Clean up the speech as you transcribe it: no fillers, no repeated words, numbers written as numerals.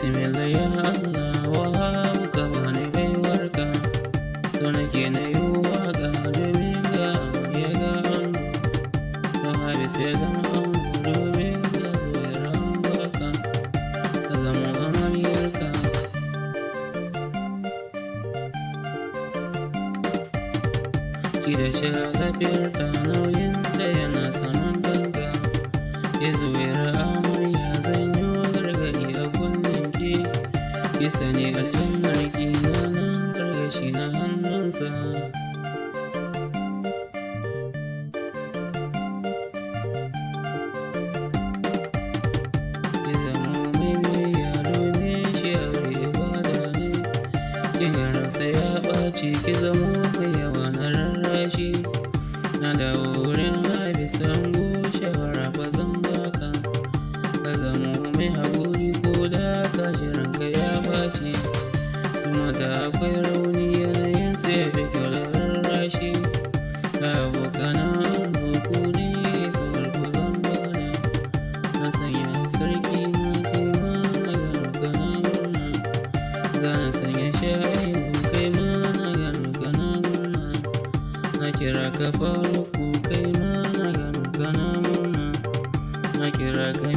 Bismillah ya Allah, Wahabu ka bani baiwarka. So nake na yi waƙa domin ga ya ga ango. Wahabi sai zama ango domin ga zuwar an baka. Ka zama amaryarka. Ci da sha lafiyarka nauyinta yana saman kanka. Ya zuwar amarya zan yi gargaɗi a kunnenki. Ki sani aljannar ki na nan karkashi na hannunsa. Ki zamo mai biyayya domin shi aure ibada ne. Kin ga ransa ya ɓaci ki zamo mai yawa na rarrashi. Na dawo wurin Hafiz ango shawara fa zan baka. Ka zamo mai haƙuri ko da ka ji ranka ya ɓaci. Su mata akwai rauni yanayin su ya fi kyau da rarrashi. Ga abokanan ango ku ne gaisuwar ku zan bada. Na sanya sarki ma kai ma na gano kana murna. Zana sanya Sha'ibu kai ma na gano kana murna. Na kira ka Faruku kai ma na gano kana murna. Na kira ka